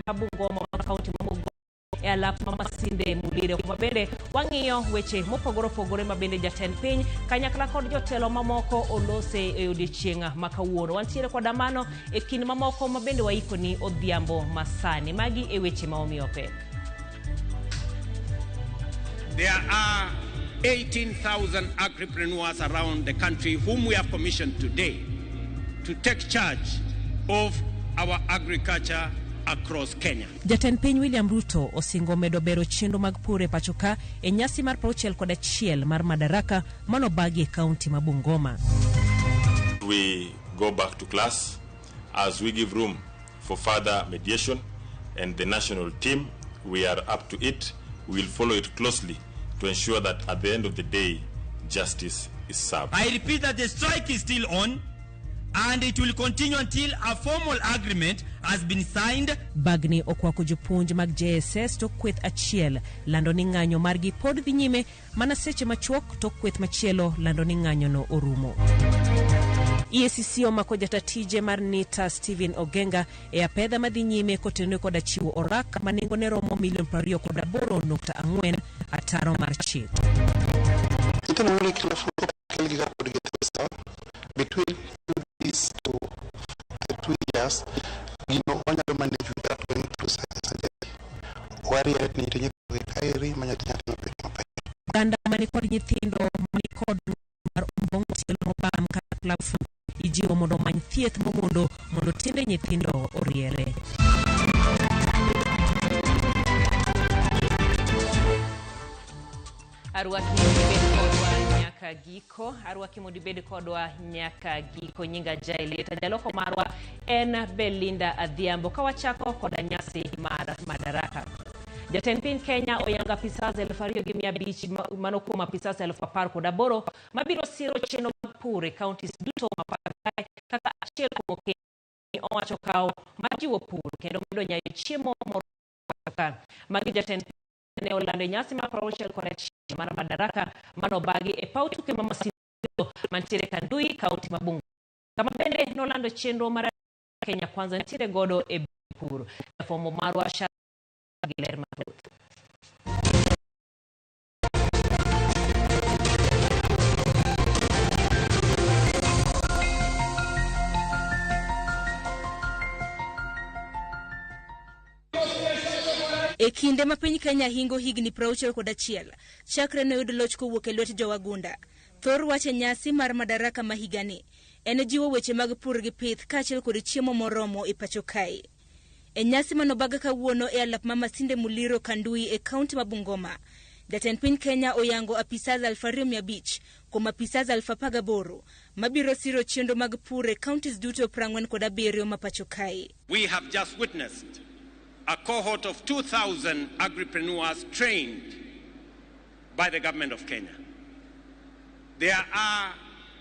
ma Bungoma ma kaunti ma Bungoma e alap ma Masinde Muliro, kuma bende wang'iyo weche mopogore opogore ma bende jatend piny kanyakla kod jotelo mamoko olose e odiechieng' ma kawuono. Wantiere koda mano e kind mamoko ma bende waikoni odhiambo masani. Magi e weche ma omiyo pek. There are 18,000 agripreneurs around the country whom we have commissioned today to take charge of our agriculture across Kenya. Jatend piny William Ruto osingo medo bero chenro mag pur e pachoka e nyasi mar 61 mar Madaraka manobagi e kaunti ma Bungoma. We go back to class as we give room for further mediation, and the national team, we are up to it. We will follow it closely to ensure that at the end of the day, justice is served. I repeat that the strike is still on and it will continue until a formal agreement has been signed. Bagni okwako jopuonj mag JSS to kweth achiel lando ni ng'anyo margi pod dhi nyime mana seche machuok to kweth machielo lando ni ng'anyono orumo. EACC omako jata tije mar NITA Stephen Ogenga e apedha madhi nyime kotenore koda chiwo orak ma nengone romo milion 28.4 ataro mar chik. Nyithindo mane okel gi kapod githiso between 2 days to the 2 years, gino wanyalo manage without going through surgery. Wariere ni to nyithindo kaeri ma nyathi nyathi mabed maber. Oganda mani kod nyithindo mani kod mar ombong' tielo mobam kata clubfoot ijiwo mondo omany thieth momondo mondo tiende nyithindo oriere. Arwaki mondo ibed kodwa nyaka giko. Arwaki mondo ibed kodwa nyaka giko. Nyinga Jaelieta. Jaloko marwa en Belinda Adhiambo. Ka wachako koda nyasi mar Madaraka. Jatend piny Kenya oyango apisas 2,500 mano kuom apisas 18,000 mabiro siro chenro mag pur e counties duto ma pacho kae kaka achiel kuom okenge owacho kawo mar jiwo pur kendo medo nyayo chiemo moro ka. Magi jatend ne olando e nyasi mar 61 mar Madaraka manobagi e paw tuke ma Masinde mantiere Kandui, kaunti ma Bungoma, kama bende nolando chenro mar Kenya Kwanza nitiere godo e pur. Jafwambo marwa gi ler mathoth. E kinde ma piny Kenya hingo higni 61 chakre noyud loch kowuok e lwet jowagunda, thor wach e nyasi mar Madaraka ma higani en jiwo weche mag pur gi pith kaachiel kod chiemo moromo e pacho kae. E nyasi manobag kawuono e alap ma Masinde Muliro Kandui e kaunti ma Bungoma, jatend piny Kenya oyango apisas 2,500 kuom apisas 18,000 mabiro siro chenro mag pur e counties duto 47 ma pacho kae. We have just witnessed a cohort of 2,000 agripreneurs trained by the government of Kenya. There are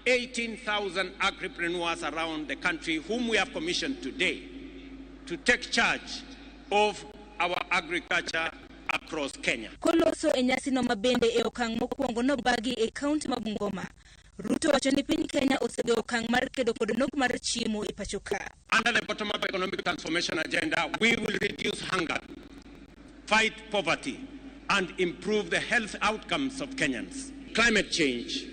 18,000 agripreneurs around the country whom we have commissioned today to take charge of our agriculture across Kenya. Koloso e nyasino ma bende e okang' mokwongo nobagi e kaunti ma Bungoma, Ruto wacho ni piny Kenya osego okang' mar kedo kod nok mar chiemo e pacho ka. Under the bottom-up economic transformation agenda, we will reduce hunger, fight poverty, and improve the health outcomes of Kenyans. Climate change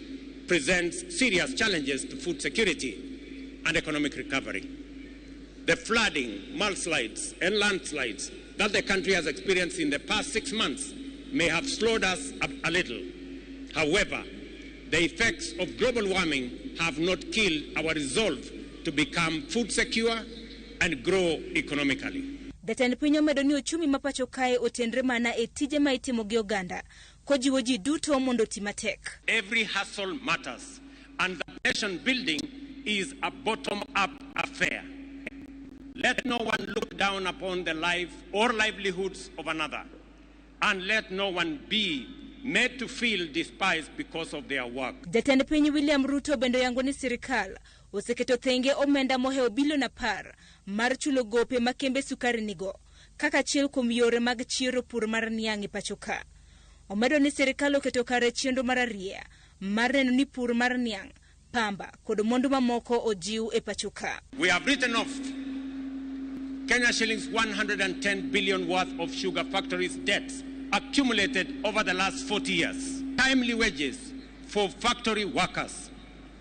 presents serious challenges to food security and economic recovery. The flooding, mudslides, and landslides that the country has experienced in the past 6 months may have slowed us up a little. However, the effects of global warming have not killed our resolve to become food secure and grow economically. Jatend piny omedo ni ochumi ma pacho kae otenre mana e tije ma itimo gi oganda, kojiwo ji duto mondo oti matek. Every hustle matters, and the nation building is a bottom-up affair. Let no one look down upon the life or livelihoods of another, and let no one be made to feel despised because of their work. Jatend piny William Ruto bende oyango ni sirikal oseketo thenge omenda mohewo bilion 10 mar chulo gope ma kembe sukari nigo kaka achiel kuom yore mag chiero pur mar niang' e pacho ka. Omedo ni sirikal oketo kare chenro mar ariya mar neno ni pur mar niang', pamba kod mwandu mamoko ojiw e pacho ka. We have written off Kenya shillings 110 billion worth of sugar factories' debts accumulated over the last 40 years. Timely wages for factory workers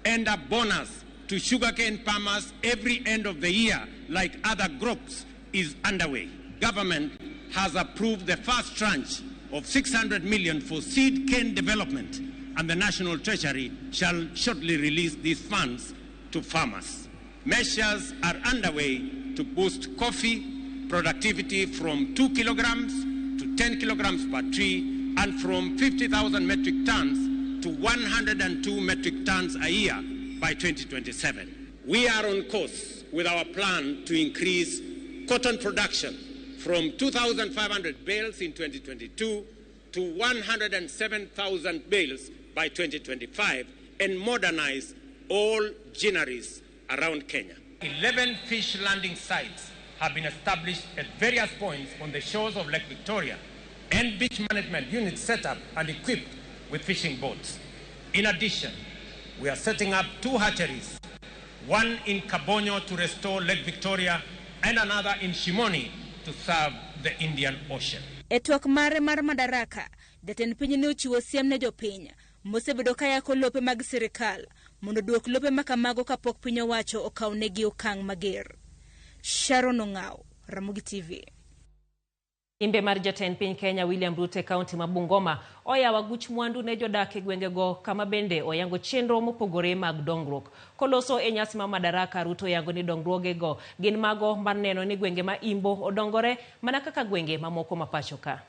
and a bonus to sugarcane farmers every end of the year, like other groups, is underway. Government has approved the first tranche of 600 million for seed cane development, and the National Treasury shall shortly release these funds to farmers. Measures are underway to boost coffee productivity from 2 kilograms to 10 kilograms per tree and from 50,000 metric tons to 102 metric tons a year by 2027. We are on course with our plan to increase cotton production from 2,500 bales in 2022 to 107,000 bales by 2025 and modernize all ginneries around Kenya. 11 fish landing sites have been established at various points on the shores of Lake Victoria and beach management units set up and equipped with fishing boats. In addition, we are setting up 2 hatcheries, one in Kabonyo to restore Lake Victoria and another in Shimoni to serve the Indian Ocean. E twak mare mar Madaraka, jatend piny ne ochiwo siem ne jopiny mosebedo ka yako lope mag sirikal mondo duok lope makamago kapok piny owacho okawnegi okang' mager. Sharon Ong'aw, Ramogi TV. Limbe mar jatend piny Kenya William Ruto e kaunti ma Bungoma oyawo aguch mwandu ne jodak e gwengego kama bende oyango chenro mopogore mag dongruok. Koloso e nyasi ma Madaraka, Ruto oyango ni dongruogego gin mago mar neno ni gwenge ma Imbo odongore mana kaka gwenge mamoko ma pacho ka.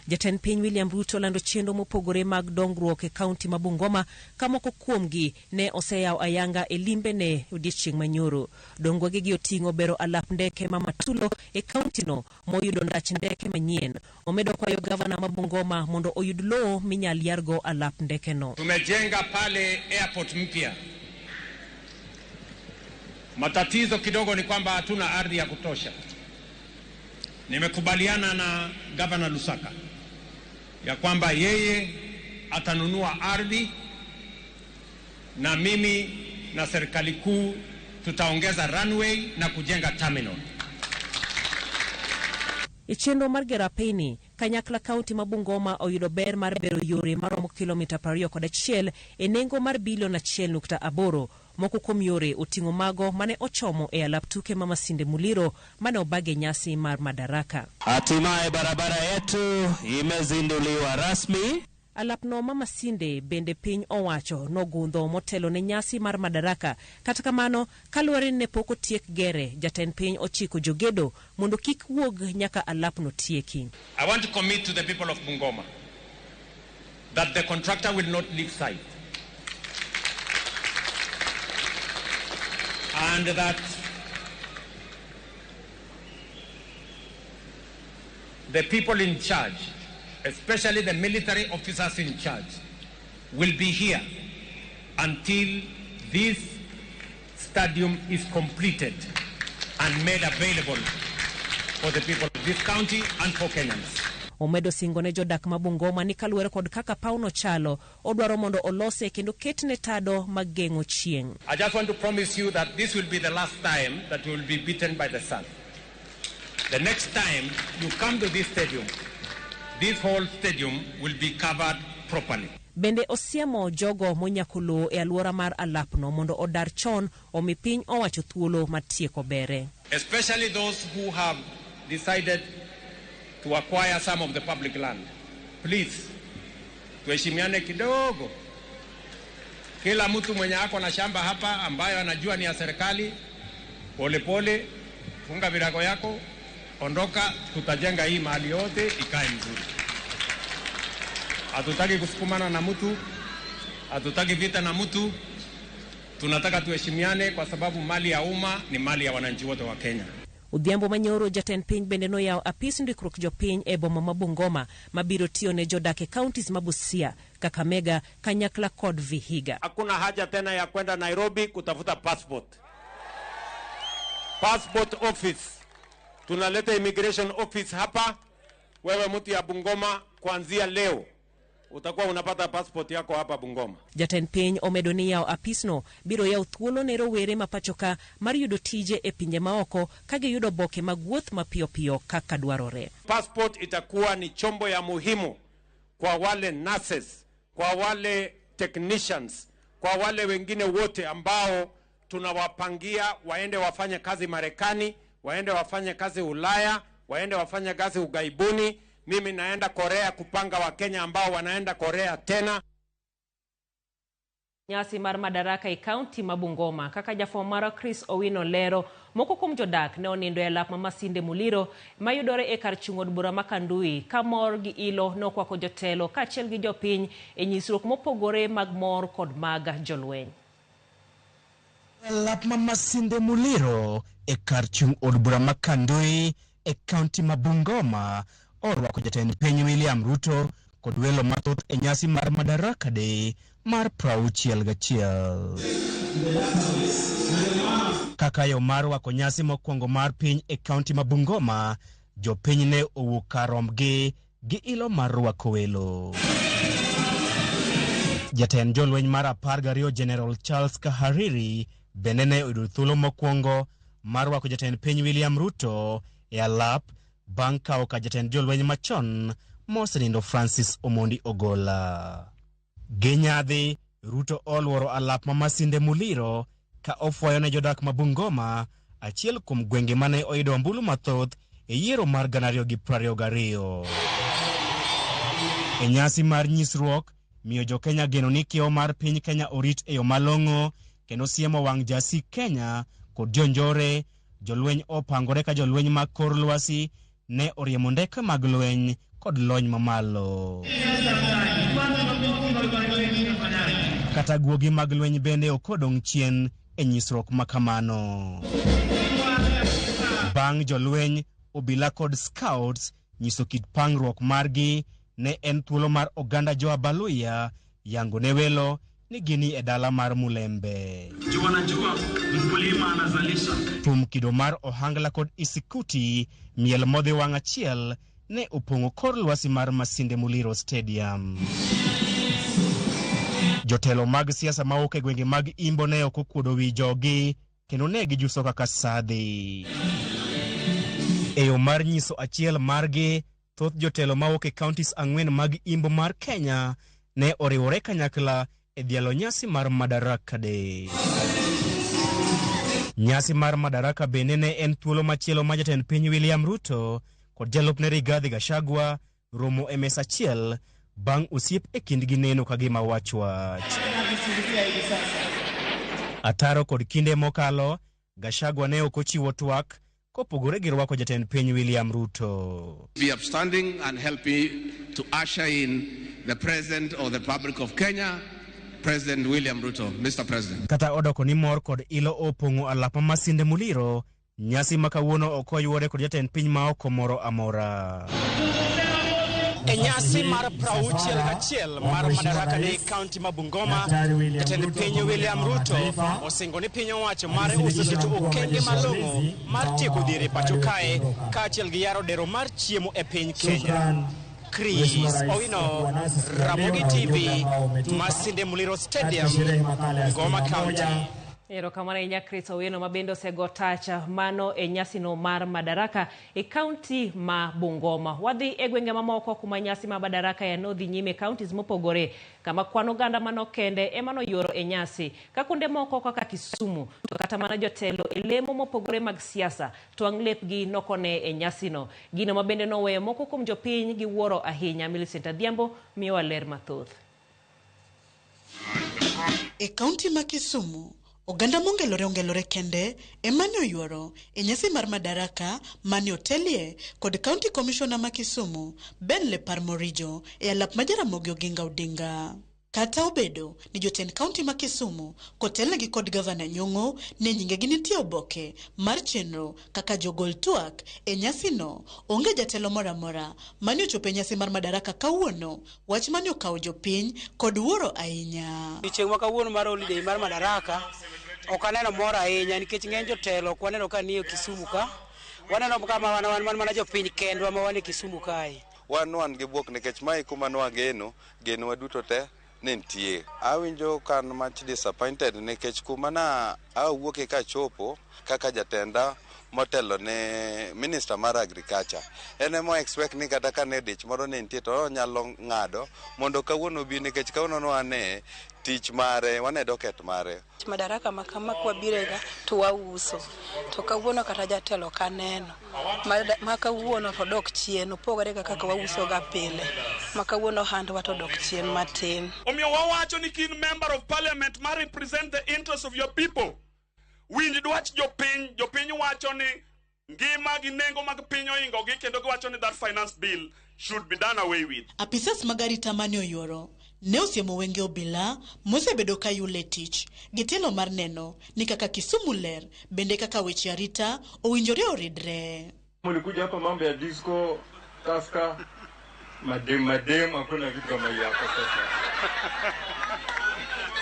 Jatend piny William Ruto lando chenro mopogore mag dongruok e kaunti ma Bungoma ka moko kuomgi ne oseyawo ayanga e limbe ne odiechieng' manyoro. Dongruogegi oting'o bero alap ndeke ma Matulo e kauntino moyudo ndach ndeke manyien. Omedo kwayo gavana ma Bungoma mondo oyud lowo minyal yargo alap ndekeno. Tumejenga pale airport mpya. Matatizo kidogo ni kwamba hatuna ardhi ya kutosha. Nimekubaliana na Gavana Lusaka ya kwamba yeye atanunua ardhi na mimi na serikali kuu tutaongeza runway na kujenga terminal. E chenro mar gero apini, kanyakla kaunti ma Bungoma oyudo ber mar bero yore maromo kilomita 21 e nengo mar bilion 1.8. Moko kuom yore oting'o mago mane ochomo e alap tuke ma Masinde Muliro mane obage nyasi mar Madaraka. Hatimaye barabara yetu imezinduliwa rasmi. Alapno ma Masinde bende piny owacho nogundho motelo ne nyasi mar Madaraka. Kata kamano, kaluwore ni ne pok otiek gere, jatend piny ochiko jogedo mondo kik wuog nyaka alapno tieki. I want to commit to the people of Bungoma that the contractor will not leave site and that the people in charge, especially the military officers in charge, will be here until this stadium is completed and made available for the people of this county and for Kenyans. Omedo singo ne jodak ma Bungoma ni kaluwore kod kaka pawno chalo, odwaro mondo olose kendo ketne tado mag geng'o chieng'. I just want to promise you that this will be the last time that you will be beaten by the sun. The next time you come to this stadium, this whole stadium will be covered properly. Bende osiemo jogo monyako lowo e alwora mar alapno mondo odar chon omi piny owacho thuolo mar tieko bere. Especially those who have decided to acquire some of the public land. Please, tuheshimiane kidogo. Kila mtu mwenye ako na shamba hapa ambayo anajua ni ya serikali, pole pole, funga virago yako, ondoka, tutajenga hii mahali yote ikae mzuri. Hatutaki kusukumana na mtu, hatutaki vita na mtu. Tunataka tuheshimiane kwa sababu mali ya umma ni mali ya wananchi wote wa Kenya. Odhiambo manyoro jatend piny bende noyawo apis ndikruok jopiny e boma ma Bungoma mabiro tiyo ne jodak e counties ma Busia, Kakamega, kanyakla kod Vihiga. Hakuna haja tena ya kwenda Nairobi kutafuta passport. Passport office. Tunaleta immigration office hapa. Wewe mtu ya Bungoma, kuanzia leo Utakuwa unapata passport yako hapa Bungoma. Jatend piny omedo ni yawo apisno biro yawo thuolo ne rowere ma pachoka mar yudo tije e pinje maoko ka giyudo oboke mag wuoth mapiyo piyo kaka dwarore. Passport itakuwa ni chombo ya muhimu kwa wale nurses, kwa wale technicians, kwa wale wengine wote ambao tunawapangia waende wafanye kazi Marekani, waende wafanye kazi Ulaya, waende wafanye kazi ughaibuni. Mimi naenda Korea kupanga Wakenya ambao wanaenda Korea tena. Nyasi mar Madaraka e kaunti ma Bungoma kaka jafwambo marwa Chris Owino lero, moko kuom jodak ne onindo e alap ma Masinde Muliro mayudore e kar chung' od bura ma Kandui ka mor gi ilo nokwako jotelo kaachiel gi jopiny e nyisruok mopogore mag mor kod mag jolweny. Alap ma Masinde Muliro e kar chung' od bura ma Kandui e kaunti ma Bungoma orwako jatend piny William Ruto kod welo mathoth e nyasi mar Madaraka Day mar 61. Kaka yo mar rwako nyasi mokwongo mar piny e kaunti ma Bungoma, jopiny ne owuok kar rombgi gi ilo mar rwako welo. Jatend jolweny mar 12 General Charles Kahariri bende ne oyudo thuolo mokwongo mar rwako jatend piny William Ruto e alap bang' kawo ka jatend jolweny machon mosenindo Francis Omondi Ogola. Gi nyadhi, Ruto oluoro alap ma Masinde Muliro ka ofwayo ne jodak ma Bungoma, achiel kuom gwenge mane oyudo ombulu mathoth e yiero mar 2022. E nyasi mar nyisruok, miyo jo-Kenya geno ni kiewo mar piny Kenya orit e yo malong'o kendo siemo wang' jasik Kenya kod jonjore. Jolweny opangore ka jolweny mag kor lwasi ne oriembo ndeke mag lweny kod lony mamalo. Kata guogi mag lweny bende ok odong' chien e nyisruok makamano. Bang' jolweny, obila kod scouts nyiso kit pangruok margi, ne en thuolo mar oganda jo Abaluya yango ne welo ni gini e dala mar Mulembe. Wanajua mkulima anazalisha. Thum kido mar ohangla kod isikuti, miel modhi wang' achiel ne opong'o kor lwasi mar Masinde Muliro Stadium. Jotelo mag siasa mawuok e gwenge mag Imbo ne ok okuodo wi jogi kendo ne gijuso kaka sadhi. E yo mar nyiso achiel margi, thoth jotelo mawuok e counties 4 mag Imbo mar Kenya ne oriwore kanyakla e dhialo nyasi mar Madaraka Day. Nyasi mar Madaraka bende ne en thuolo machielo ma jatend piny William Ruto kod jalupne Rigathi Gachagua romo e mesa achiel bang' osiep e kindgi neno ka gima wach wach. Ataro kod kinde mokalo, Gachagua ne ok ochiwo twak kopogore gi rwako jatend piny William Ruto. Be upstanding and help me to usher in the President of the Republic of Kenya, President William Ruto. Mr. President. Kata odoko ni mor kod ilo opong'o alap ma Masinde Muliro, nyasi ma kawuono ok oyuore kod jatend piny ma oko moro amora. E nyasi mar 61 mar Madaraka Day kaunti ma Bungoma, jatend piny William Ruto osingo ni piny owacho mare oseketo okenge malong'o mar tieko dhier e pacho kae kaachiel gi yaro dero mar chiemo e piny Kenya. Chris Owino, Ramogi TV, Masinde Muliro Stadium, Bungoma County. Erokamano ahinya Chris Owino ma bende osego tacha mano e nyasino mar Madaraka e kaunti ma Bungoma. Wadhi e gwenge mamoko kuma nyasi ma Madaraka ya nodhi nyime e counties mopogore kama kwan oganda manokende ema noyuoro e nyasi ka kuonde moko kaka Kisumu to kata mana jotelo e lemo mopogore mag siasa twang' lepgi nokone e nyasino. Gino ma bende noweyo moko kuom jopiny gi wuoro ahinya. Millicent Adhiambo miyowa ler mathoth. E kaunti ma Kisumu, oganda mongelore ongelore kende ema ne oyuoro e nyasi mar Madaraka mane otelie kod County Commissioner ma Kisumu Ben Lepar Morijo e alap ma Jaramogi Oginga Odinga. Kata obedo ni jotend kaunti ma Kisumu kotelnegi kod Gavana Nyong'o ne nyingegi nitie oboke mar chenro kaka jogol twak e nyasino, onge jatelo moro amora mane ochopo e nyasi mar Madaraka kawuono, wach mane okawo jopiny kod wuoro ahinya. Chieng' ma kawuono mar holiday mar Madaraka ok aneno mor ahinya nikech ng'eny jotelo ok waneno ka nie Kisumu ka. Waneno ka wan mana jopiny kendwa ma wan e Kisumu kae. Wan gi bwok nikech mae kuma nwageno, genowa duto te ne nitie. Awinjo ka an much disappointed nikech kuma na awuoke kachopo kaka jatenda motelo ne minister mar agriculture. En ema expect ni kata ka ne dich moro ne nitie to onyalo ng'ado mondo kawuono obi nikech kawuono wane tich mare, wane docket mare. Madaraka ma kama kwabirega to wauso to kawuono kata jatelo kaneno ma kawuono to dok chien opogore ga kaka wauso ga pile ma kawuono handwa to dok chien matin. Omiyo wawacho ni kin member of parliament ma represent the interests of your people. Winj dwach jopiny, jopiny wacho ni ngima gi nengo mag piny ohingogi kendo giwacho ni that finance bill should be done away with. Apisas mag arita mane oyuoro ne osiemo wenge obila mosebedo ka yule tich gi tielo mar neno ni kaka Kisumu ler bende kaka weche arita owinjore oridre. Mlikuja hapa mambo ya disco, taska, madem madem, hakuna kitu kama hiyo hapa sasa.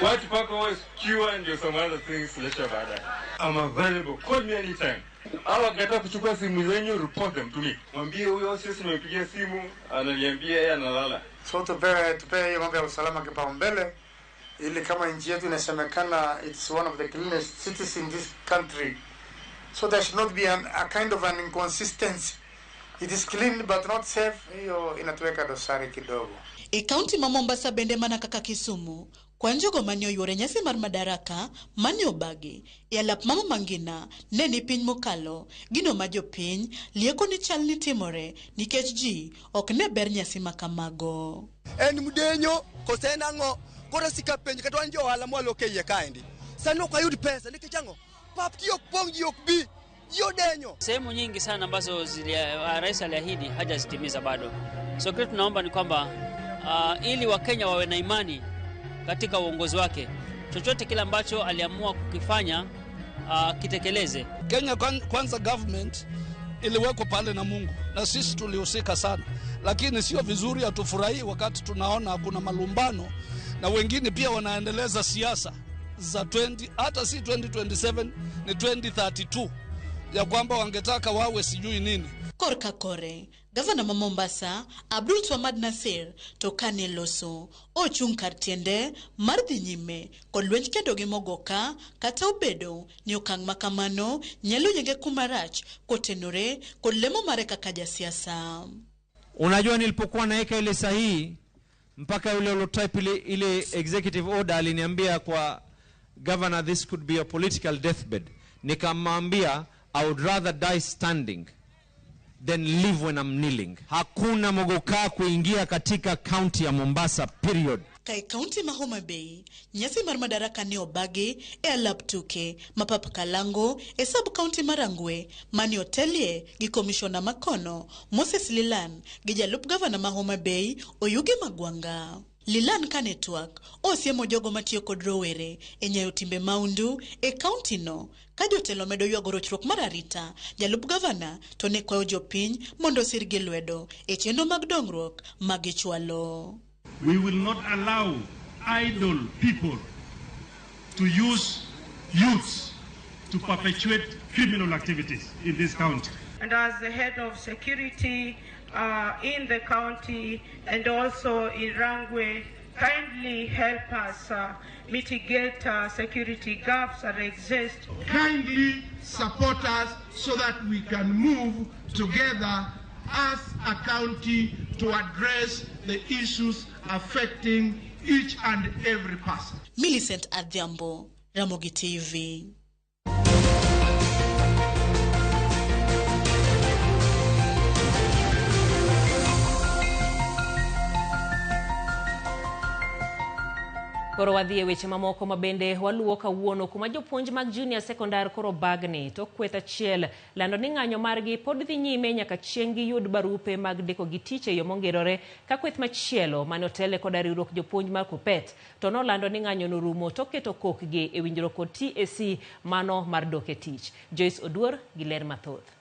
Watu paka wawe secure ndio some other things later baadaye. I'm available. Call me anytime. Hawa wakikataa kuchukua simu zenyu, report them to me. Mwambie huyo sisi nimempigia simu, ananiambia yeye analala. So tupewe hiyo mambo ya usalama kipaumbele ili kama nchi yetu inasemekana it's one of the cleanest cities in this country. So there should not be a kind of an inconsistency. It is clean but not safe. Hiyo inatuweka dosari kidogo. E kaunti ma Mombasa bende mana kaka Kisumu, kwan jogo mane oyuoro nyasi mar Madaraka mane obagi e alap ma Mama Ngina ne ni piny mokalo gino ma jopiny lieko ni chal ni timore nikech ji ok ne ber nyasi ma kamago. En mdenyo kose en ang'o? Koro sika penj kata wan jo ohala mwalok e iye kaendi. Sani ok wayud pesa nikech ang'o? Pap ji ok pong' ji ok bi. Ji odenyo. Sehemu nyingi sana ambazo rais aliahidi hajazitimiza bado. So kile tunaomba ni kwamba ili Wakenya wawe na imani katika uongozi wake, chochote kile ambacho aliamua kukifanya kitekeleze. Kenya kwanza government iliwekwa pale na Mungu na sisi tulihusika sana, lakini sio vizuri hatufurahii wakati tunaona kuna malumbano na wengine pia wanaendeleza siasa za 20 hata si 2027 ni 2032 ya kwamba wangetaka wawe sijui nini. Korka kore, gavana ma Mombasa Abdul Swamad Nasir to kane loso ochung' kar tiende mar dhi nyime kod lwenj kedo gi mogoka kata obedo ni okang' ma kamano nyalo yienge kuma rach kotenore kod lemo mare kaka jasiasa. Unajua, nilipokuwa naweka ile sahihi mpaka yule ulotype ile executive order aliniambia kwa governor, this could be a political deathbed. Nikamwambia I would rather die standing than live when I'm kneeling. Hakuna mogoka kuingia katika county ya Mombasa, period. Kae kaunti ma Homa Bay, nyasi mar Madaraka ne obagi e alap tuke ma Pap Kalango e sub kaunti ma Rangwe mane otelie gi komishona makono Moses Lilan gi jalup gavana ma Homa Bay Oyugi Magwanga. Lilan kane twak osiemo jogo matiyo kod rowere e nyayo timbe maundu e kaunti no ka jotelo medo ywago rochruok mar arita. Jalup gavana to ne kwayo jopiny mondo osir gi lwedo e chenro mag dongruok ma gichwalo. We will not allow idle people to use youths to perpetuate criminal activities in this county. And as the head of security in the county and also in Rangwe, kindly help us mitigate security gaps that exist. Kindly support us so that we can move together as a county to address the issues affecting each and every person. Millicent Adhiambo, Ramogi TV. Koro wadhi e weche mamoko ma bende waluwo kawuono kuma jopuonj mag junior secondary koro bagni to kweth achiel lando ni ng'anyo margi pod dhi nyime nyaka chieng' giyud barupe mag ndiko gi tich e yo mongirore ka kweth machielo mane otele koda riwruok jopuonj mar Kuppet to nolando ni ng'anyo norumo to keto kokgi e winjruok kod TSC mano mar dok e tich. Joyce Oduor gi ler mathoth.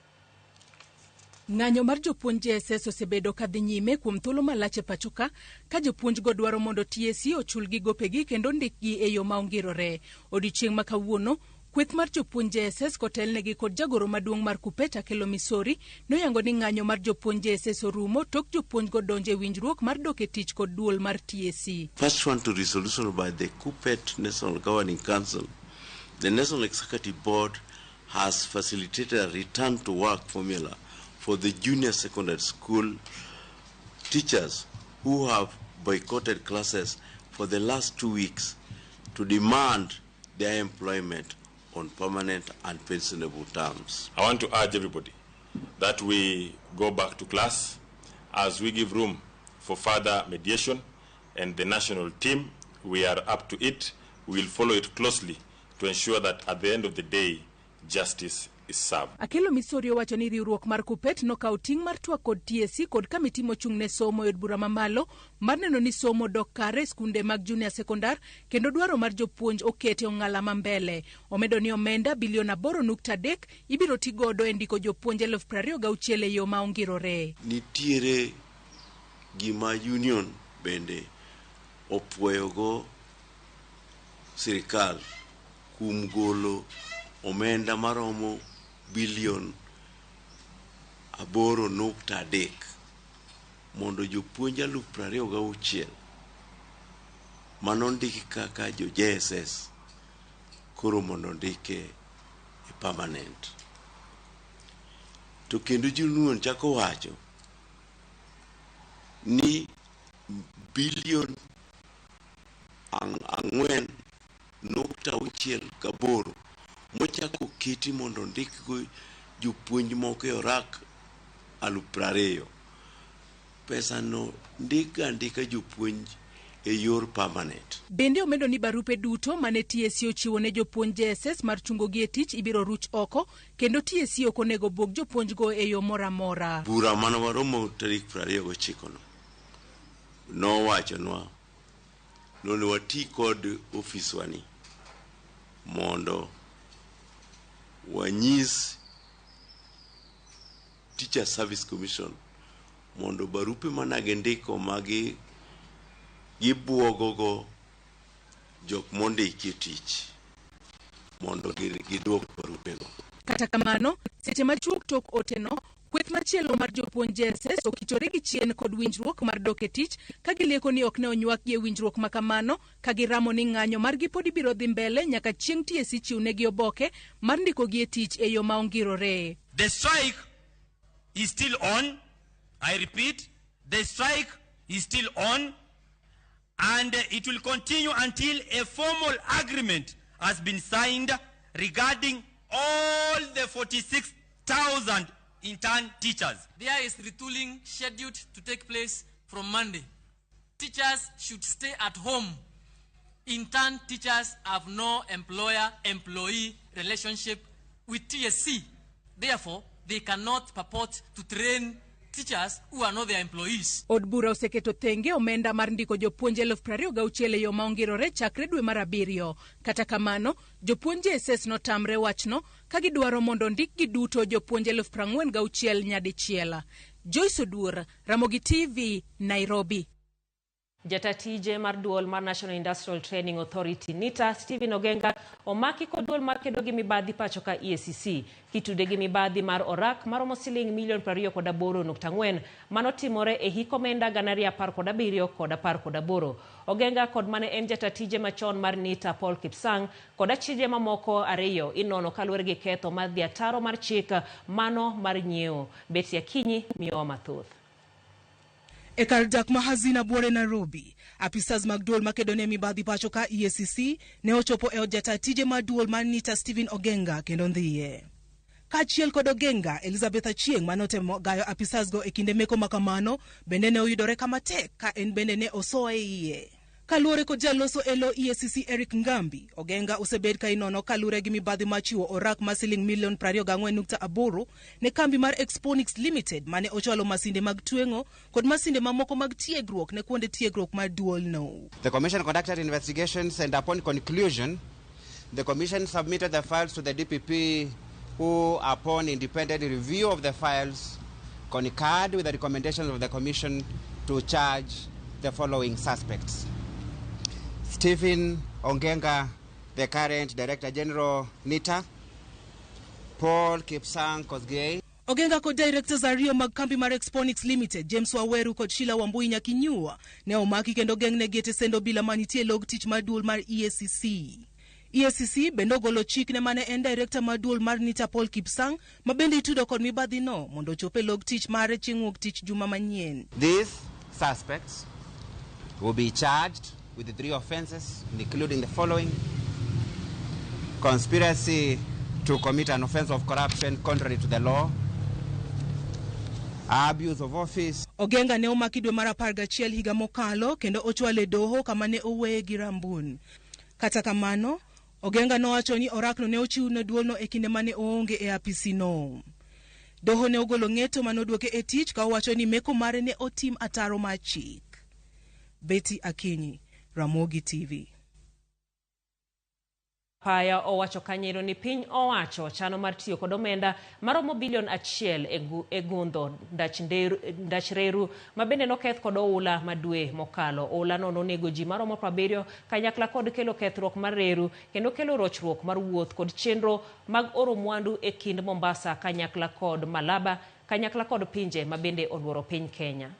Ng'anyo mar jopuonj JSS osebedo ka dhi nyime kuom thuolo malach e pachoka ka jopuonjgo dwaro mondo TSC ochulgi gopegi kendo ndikgi e yo ma ongirore. Odiochieng' ma kawuono, Kweth mar jopuonj JSS kotelnegi kod jagoro maduong' mar KUPPET Akello Misori noyango ni ng'anyo mar jopuonj JSS orumo tok jopuonjgo donjo e winjruok mar dok e tich kod duol mar TSC. Pursuant to resolution by the KUPPET National Governing Council, the National Executive Board has facilitated a return to work formula for the junior secondary school teachers who have boycotted classes for the last 2 weeks to demand their employment on permanent and pensionable terms. I want to urge everybody that we go back to class as we give room for further mediation, and the national team, we are up to it. We will follow it closely to ensure that at the end of the day, justice is served. Akello Misori owacho ni riwruok mar KUPPET nokawo ting' mar twak kod TSC kod kamiti mochung' ne somo e od bura mamalo mar neno ni somo dok kare e skunde mag junior sekondar kendo dwaro mar jopuonj okete ong'ala ma mbele. Omedo ni omenda bilion 8.3 ibiro ti godo e ndiko jopuonj 26,000 e yo ma ongirore. Nitiere gima union bende opuoyogo sirikal kuom golo omenda maromo bilion 8.3 mondo jopuonj 26,000 manondiki kaka jo JSS koro mondo ondike e permanent. To kendo union chako wacho ni bilion 4.68 mochako keti mondo ondikgo jopuonj moko e orak 20,000. Pesa no ndika andika jopuonj e yor permanent. Bende omedo ni barupe duto mane TSC ochiwo ne jopuonj JSS mar chungogi e tich ibiro ruch oko kendo TSC ok onego bwog jopuonjgo e yo moro amora. Bura mane waromo tarik 29 no nowachonwa nonego wati kod ofiswa ni mondo wanyis Teacher Service Commission mondo barupe managindiko magi gibuogogo jok mondiki e tich mondo giduok barupego. Kata kamano, seche machuok tok oteno, kweth machielo mar jopuonj JSS okichore gi chien kod winjruok mar dok e tich ka gilieko ni ok ne onywakgi e winjruok ma kamano ka giramo ni ng'anyo margi pod ibiro dhi mbele nyaka chieng' TSC chiwnegi oboke mar ndikogi e tich e yo ma ongirore. The strike is still on. I repeat, the strike is still on, and it will continue until a formal agreement has been signed regarding all the 46,000 intern teachers. There is retooling scheduled to take place from Monday. Teachers should stay at home. Intern teachers have no employer-employee relationship with TSC. Therefore, they cannot purport to train teachers who are not their employees. Od bura oseketo thenge omenda mar ndiko jopuonj 26,000 e yo ma ongirore chakre dwe mar 7. Kata kamano, jopuonj JSS notamre wachno ka gidwaro mondo ndikgi duto jopuonj 46,000 nyadichiel. Joyce Oduor, Ramogi TV, Nairobi. Jatatije mar duol mar National Industrial Training Authority NITA Stephen Ogenga omaki kod duol mar kedo gi mibadhi pacho ka EACC kitude gi mibadhi mar orak maromo siling milion 28.4 manotimore e hik omenda 2017 kod 18. Ogenga kod mane en jatatije machon mar NITA Paul Kipsang kod achije mamoko 2 inono kaluwore gi ketho mar dhi ataro mar chik mano mar nyiewo. Betty Akinyi miyowa mathoth. E kar dak ma Hazina Buore Nairobi, apisas mag duol makedo ne mibadhi pacho ka EACC ne ochopo e od jatatije mar duol mar NITA Stephen Ogenga kendo ndhiye. Kaachiel kod Ogenga, Elizabeth Achieng' manotemo gayo apisasgo e kinde meko makamano bende ne oyudore kama tek ka en bende ne osoe iye. Kaluwore kod jaloso e lo EACC Eric Ngambi, Ogenga osebed ka inono kaluwore gi mibadhi mar chiwo orak mar siling milion 24.8 ne kambi mar Exponix Limited mane ochwalo masinde mag tweng'o kod masinde mamoko mag tiegruok ne kuonde tiegruok mar duolno. The commission conducted investigations and upon conclusion, the commission submitted the files to the DPP who, upon independent review of the files, concurred with the recommendations of the commission to charge the following suspects: Stephen Ogenga The current Director General NITA, Paul Kipsang Kosgei. Ogenga kod directors ariyo mag kambi mar Exponix Limited, James Waweru kod Sheila Wambui Nyakinyua, ne omaki kendo geng'negi e tesend obila manitie e log tich mar duol mar EACC. EACC bende ogolo chik ne mane en director mar duol mar NITA Paul Kipsang, ma bende itudo kod mibadhi no mondo ochop e log tich mare chieng' wuok tich juma manyien. These suspects will be charged with 3 offenses, including the following: conspiracy to commit an offense of corruption contrary to the law, abuse of office. Ogenga ne omaki dwe mar 11 higa mokalo kendo ochwale doho kama ne oweye gi Rambun. Kata kamano, Ogenga nowacho ni orakno ne ochiw ne duolno e kinde mane oonge e apisi no. Doho ne ogolo ng'eto mane odwoke e tich ka owacho ni meko mare ne otim ataro mar chik. Betty Akinyi, Ramogi TV. Paya owacho kanyero ni piny owacho chano mar tiyo kod omenda maromo bilion 1 e gundho ndach reru ma bende noketh kod oula ma dwe mokalo. Oula no nonego ji maromo 70 kanyakla kod kelo kethruok mar reru kendo kelo rochruok mar wuoth kod chenro mag oro mwandu e kind Mombasa kanyakla kod Malaba kanyakla kod pinje ma bende oluoro piny Kenya.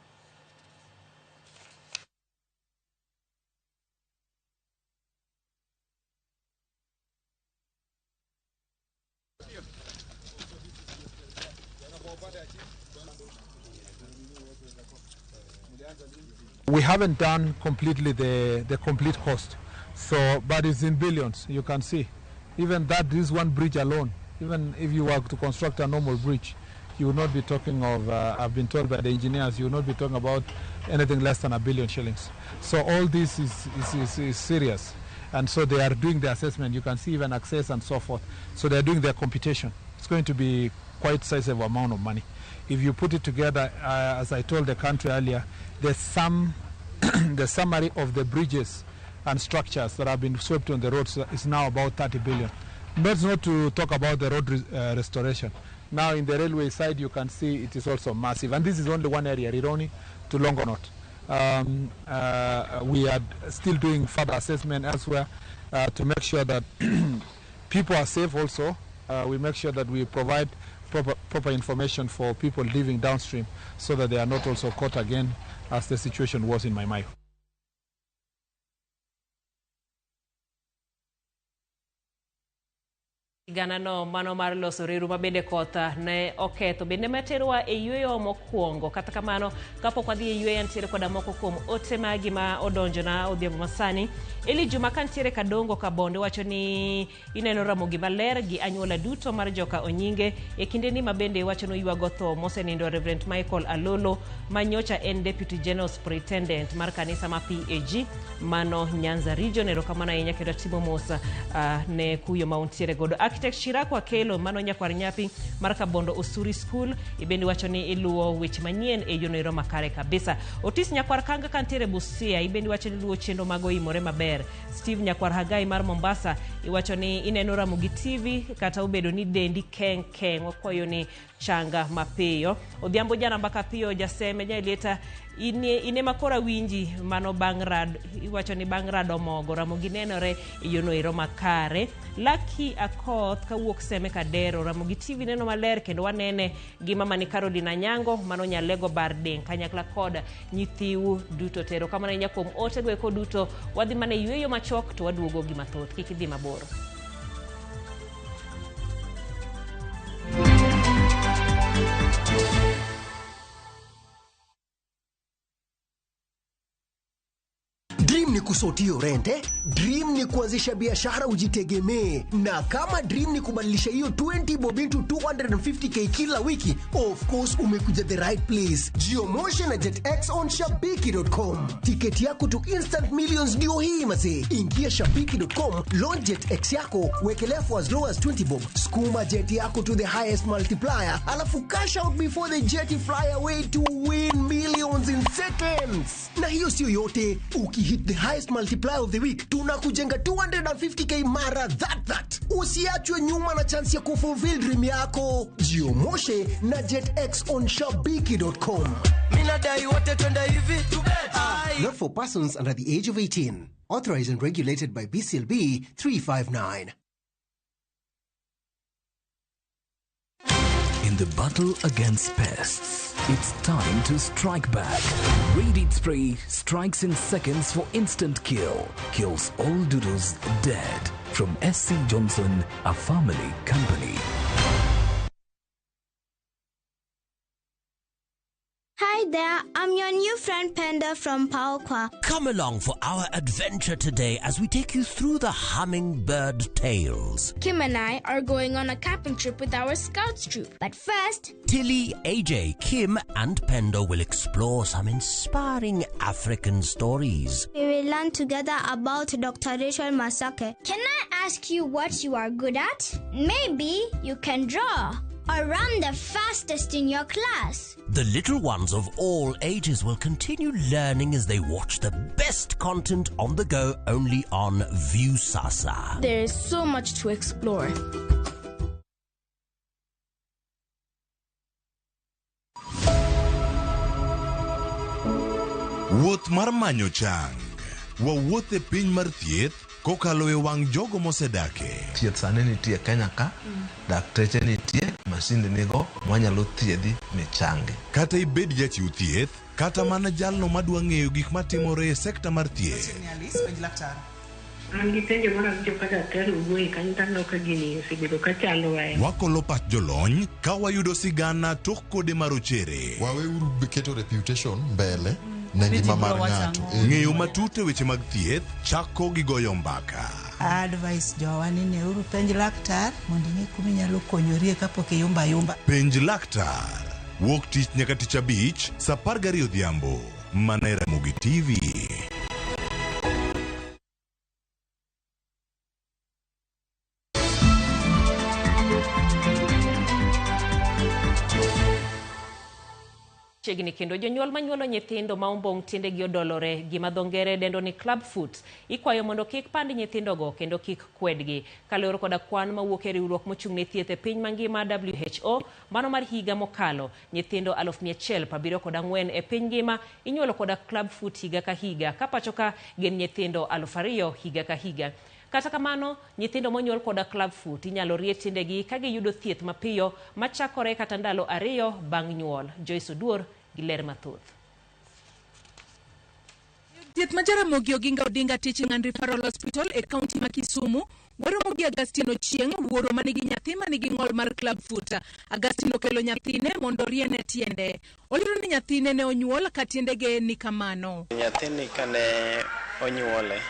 We haven't done completely the complete cost, so but it's in billions. You can see, even that this one bridge alone, even if you were to construct a normal bridge, you would not be talking of. I've been told by the engineers, you will not be talking about anything less than 1 billion shillings. So all this is serious, and so they are doing the assessment. You can see even access and so forth. So they are doing their computation. It's going to be quite sizable amount of money. If you put it together, as I told the country earlier, the summary of the bridges and structures that have been swept on the roads is now about 30 billion. That's not to talk about the road restoration. Now in the railway side, you can see it is also massive. And this is only one area, Rironi to Longonot. We are still doing further assessment elsewhere to make sure that people are safe also. We make sure that we provide proper information for people living downstream so that they are not also caught again as the situation was in Mai Mahiu. Sigana no mano mar loso reru ma bende koth ne oketho bende materwa e yweyo mokwongo. Kata kamano kapok wadhi e yweyo nitiere koda moko kuom ote magi ma odonjona odhiambo masani. Eli Juma kantiere Kadongo Kabonde wacho ni ineno Ramogi maler gi anyuola duto mar joka Onyinge e kindeni ma bende wacho ni oywago tho mosenindo Reverend Michael Alolo ma nyocha en Deputy General Superintendent mar kanisa ma PAG mano Nyanza Region. Erokamano ahinya kendo atimo mos ne kuyo ma untiere godo. Architect Shirako Akelo mano nyakwar nyapi mar Kabondo Osuri School ibende wacho ni iluwo weche manyien e yono ero makare kabisa. Otis nyakwar Kanga kantiere Busia ibende wacho ni iluwo chenro mag oimore maber. Steve nyakwar Hagai mar Mombasa iwacho ni ineno Ramogi TV kata obedo ni dendi keng keng, wakwayo ni changa mapiyo. Odhiambo jana mbaka piyo jaseme jaelieta ine makora winji mano bang' rad iwacho ni bang' rado mogo Ramogi nenore e yono ero makare. Lucky Akoth kawuok Seme Kadero Ramogi TV neno maler kendo wanene gi mama ni Caroline Anyango mano Nyalego Bardeng kanyakla kod nyithiu duto tero kamano ahinya kuom otego eko duto. Wadhi mana e yweyo machuok to waduogo gi mathoth, kik idhi mabor. Dream ni kusotio rente, dream ni kuanzisha biashara ujitegemee, na kama dream ni kubadilisha hiyo 20 bob into 250k kila wiki, of course umekuja the right place. Geomotion na JetX on shabiki.com. Tiketi yako to instant millions ndio hii mazee. Ingia shabiki.com, launch JetX yako, wekelea for as low as 20 bob, skuma jet yako to the highest multiplier, alafu cash out before the jet fly away to win millions in seconds. Na hiyo sio yote, ukihit the highest multiplier of the week tunakujenga 250k mara that. Usiachwe nyuma na chance ya kufulfill dream yako. Jiomoshe na JetX on shabiki.com. Mina dai wote twende hivi. Not for persons under the age of 18. Authorized and regulated by BCLB 359. In the battle against pests, it's time to strike back. Raid Spray strikes in seconds for instant kill. Kills all doodles dead. From SC Johnson, a family company. Hi there, I'm your new friend Penda from Paokwa. Come along for our adventure today as we take you through the hummingbird tales. Kim and I are going on a camping trip with our scouts troop. But first, Tilly, AJ, Kim, and Pendo will explore some inspiring African stories. We will learn together about Dr. Rachel Masake. Can I ask you what you are good at? Maybe you can draw or run the fastest in your class. The little ones of all ages will continue learning as they watch the best content on the go only on Viusasa. There is so much to explore. Wuoth mar manyo chang. Wawuoth e piny mar thieth kokalo e wang' jogo mosedake. Thieth sani nitie Kenya ka, dakteche nitie, masinde nigo mwanyalo thiedhi michangi. Kata ibed jachiw thieth, kata mana jalno madwa ng'eyo gik matimore e sekta mar thieth. An gi penjo moro awinjo ka daktari owuoye kanyo taneno ka gini osebedo ka chandowa. Wakolo pach jolony ka wayudo sigana tok kode marochere. Waweuru keto reputation mbele ne ngima mar ng'ato. Ng'eyo matut e weche mag thieth chako gi goyo mbaka. Advice jowa ni neuru penj laktar mondo ing'e kuma inyalo konyorie kapok iyumba ayumba. Penj laktar. Wuok tich nyaka tich abich saa 12 odhiambo. Mana e Ramogi TV. Chiegni kendo jonyuol manyuolo nyithindo ma ombong' tiendegi odolore gima dho ngere dendo ni club foot ikwayo mondo kik pand nyithindogo kendo kik kwedgi. Kaluwore koda kwan mawuok e riwruok mochung' ne thieth e piny mangima WHO, mano mar higa mokalo, nyithindo 174 e piny ngima inyuolo koda club foot higa ka higa, ka pacho ka gin nyithindo 2000 higa ka higa. Kata kamano, nyithindo monyuol koda club foot inyalo rie tiendegi ka giyudo thieth mapiyo machakore kata ndalo 2 bang' nyuol. Joyce Oduor gi ler mathoth. Thieth ma Jaramogi Oginga Odinga Teaching and Referral Hospital e kaunti ma Kisumu waromo gi Agustino Ochieng', wuoro manigi nyathi manigi ng'ol mar club foot. Agustino okelo nyathine mondo oriene tiende. Olero ni nyathine ne onyuol ka tiendege ni kamano. Nyathini kane onyuole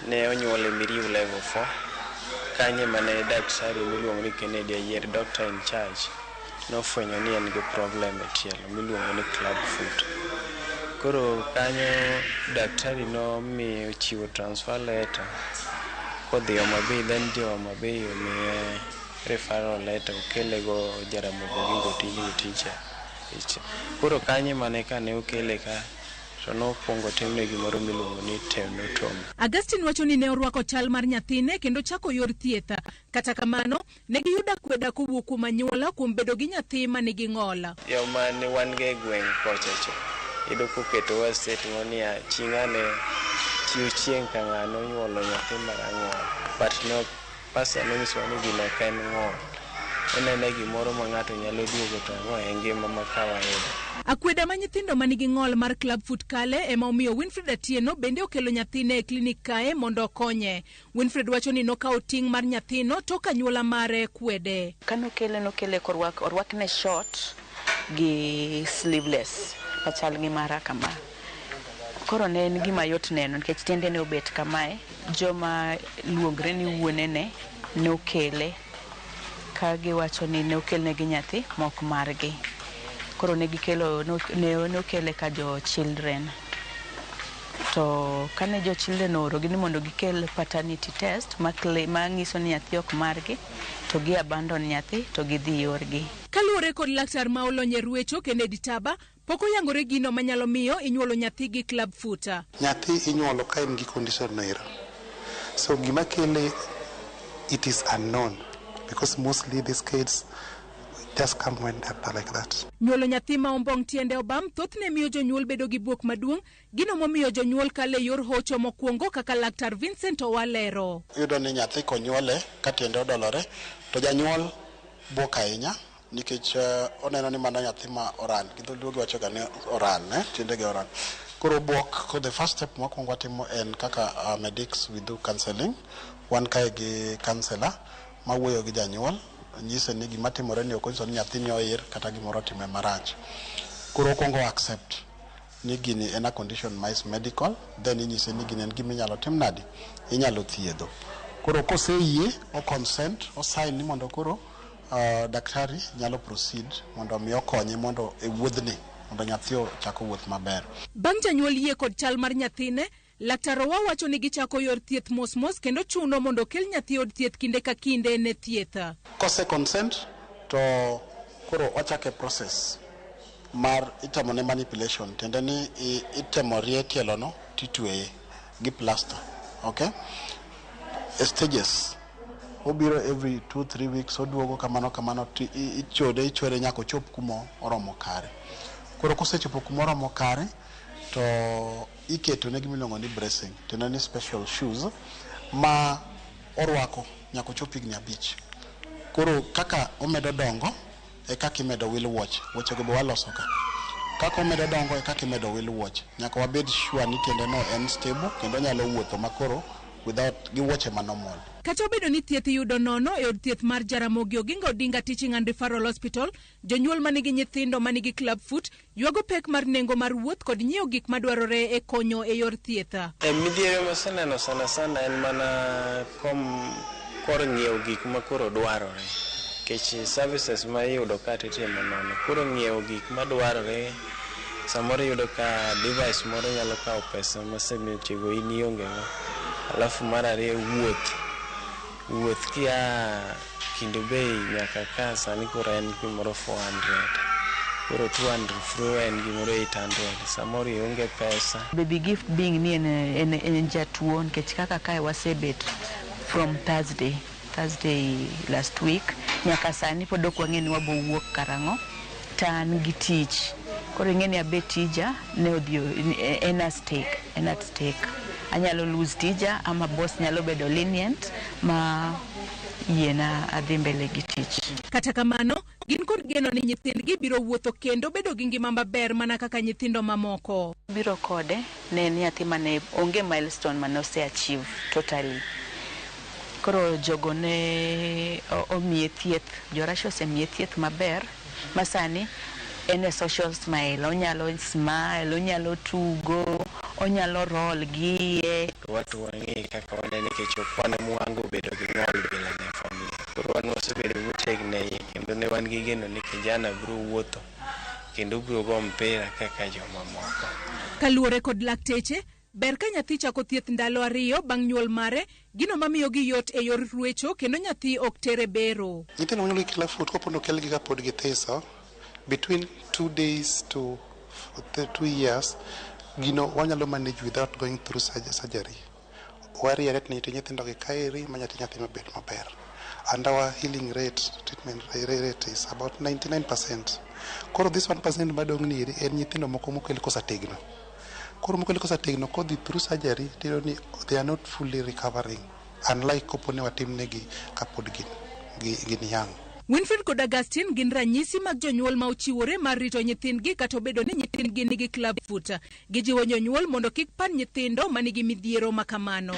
ne onyuole Miriu level 4 kanye mane daktari miluongo ni Kennedy Ayier, doctor in charge, nofwenyo ni en gi problem e tielo miluongo ni club foot. Koro kanyo daktari nomiyo chiwo transfer letter kodhi Homa Bay, then jo Homa Bay omiye referral letter okele go Jaramogi Oginga Odinga Teacher. Koro kanyo mane kane okele ka to nokwongo timne gimoro miluongo ni tenotomy. Augustine wacho ni ne orwako chal mar nyathine kendo chako yor thieth. Kata kamano, ne giyudo akweda kowuok kuom anyuola kuom bedo gi nyathi manigi ng'ol. Joma ne wan go e gweng' kocha cha, iyudo koketowa statement niya chi ng'ane chi Ochieng' ka ng'ane onyuolo nyathi marang'ol. But no, pastor nonyisowa ni gino ok en ng'ol. Onene gimoro ma ng'ato nyalo duogo to ang'o e ngima ma kawaida. Akweda ma nyithindo manigi ng'ol mar club foot kale ema omiyo Winfred Atieno bende okelo nyathine e klinik kae mondo okonye. Winfred wacho ni nokawo ting' mar nyathino tok anyuola mare kwede. Kanokele nokele korwak orwakne short gi sleeveless machal gi mara kama. Koro ne en gima yot neno nikech tiende ne obet kamae. Joma luongre ni wuonene nokele ka giwacho ni nokelnegi nyathi mok margi. Koro ne gikelo ne okele ka jo children. To kane jo children oorogi ni mondo gikel paternity test manyiso ni nyathi ok margi, to gi abandon nyathi to gidhi yorgi. Kaluwore kod laktar ma olony e ruecho Kennedy Taba, pok oyangore gino manyalo miyo inyuolo nyathi gi club foot. Nyathi inyuolo ka en gi condition no ero. So gima kele it is unknown because mostly these kids Just come when they're like that. Nyuolo nyathi ma ombong' tiende obam thothne miyo jonyuol bedo gi buok maduong', gino momiyo jonyuol kalo e yor hocho mokwongo kaka laktar Vincent Owalero. Iyudo ni nyathi konyuole ka tiende odolore to janyuol buok ahinya nikech oneno ni mano nyathi ma oral. Gi dholuo giwacho ga ni oral, eh? Tiende gi oral. Koro buok, ko the first step mokwongo watimo en kaka medics we do counseling. Wan kae gi counselor mawuoyo gi janyuol nyise ni gima timore ni ok onyiso ni nyathini oir kata gimoro otime marach. Koro okwongo accept ni gini en a condition ma is medical, then inyise ni gini en gima inyalo tim nadi, inyalo thiedho. Koro koseyie, o consent, o sign ni mondo koro daktari nyalo proceed mondo mi okonye mondo e wuodhni mondo nyathi ochak wuoth maber. Bang' janyuol yie kod chal mar nyathine, laktar Owa wacho ni gichako yor thieth mos mos kendo chuno mondo okel nyathi od thieth kinde ka kinde ne thieth. Kose consent to koro wachake process mar itemo ne manipulation tiende ni itemo rie tielo no titweye gi plaster, okay, e stages obiro every 2-3 weeks oduogo kamano kamano to ichode ichwere nyaka ochop kuma oromo kare. Koro kosechopo kuma oromo kare to iketo ne gima iluongo ni bracing, tiende ni special shoes ma orwako nyaka ochop higni 5. Koro kaka omedo dongo e kaka imedo wil wuoche, wuochego be waloso ka. Kaka omedo dongo e kaka imedo wil wuoche. Nyaka wabed sure ni tiende no en stable kendo onyalo wuotho makoro without gi wuoche ma normal. Kata obedo ni thieth iyudo nono e od thieth mar Jaramogi Oginga Odinga Teaching and Referral Hospital, jonyuol manigi nyithindo manigi club foot ywago pek mar nengo mar wuoth kod nyiewo gik madwarore e konyo e yor thieth. E midhiero maseneno sana sana en mana kom kor ng'iewo gik ma koro dwarore nikech services ma iyudo ka titimo nono koro ng'iewo gik madwarore samoro iyudo ka device moro nyalo kawo pesa ma sechego in ionge go. Alafu mar ariyo wuoth, wuoth kia Kendu Bay nyaka ka sani koro en gimoro 400 koro 200 fro en gimoro 800 samoro ionge pesa. Baby Gift being ni en jatuo nikech kaka kae wasebet from Thursday last week nyaka sani pod ok wang'e ni wabo wuok karang'o to an gi tich koro ing'e ni abe tija ne odhi en a stake, en at stake. Anyalo lose tija ama boss nyalo bedo lenient ma yiena adhi mbele gi tich. Kata kamano, gin kod geno ni nyithindgi biro wuotho kendo bedo gi ngima maber mana kaka nyithindo mamoko. Biro kode ne en nyathi mane onge milestone mane ose achieve totally. Koro jogo ne omiye thieth, jo Russia osemiye thieth maber ma sani en e social smile, onyalo smile, onyalo tugo, onyalo roll gi iye. To watu wang'e kaka wanene nikech ok wan ema bedo gi ng'ol bila ne familia. Koro wan wasebedo motegno e iye kendo ne wan gi geno ni kijana biro wuotho kendo biro go mpira kaka jomamoko. Kaluwore kod lakteche, ber ka nyathi chako thieth ndalo 2 bang' nyuol mare, gino mamiyogi yot e yor ruecho kendo nyathi ok tere bero. Nyithindo monyuol gi clubfoot kopo nokelgi kapod githiso, between 2 days to 2 years, gino wanyalo manage without going through surgery. Wariere to nyithindo gi kaeri ma nyathi mabed maber. And our healing rate, treatment rate is about 99%. Koro this 1% madong' ni eri en nyithindo moko mokel kosetegno. Koro mokel kosetegno kodhi through surgery tiyudo ni they are not fully recovering, unlike kopo ne watimnegi kapod gin young. Winfred kod Augustine gin ranyisi mag jonyuol ma ochiwore mar rito nyithindgi kata obedo ni nyithindgi nigi club foot. Gijiwo jonyuol mondo kik pan nyithindo manigi midhiero ma kamano.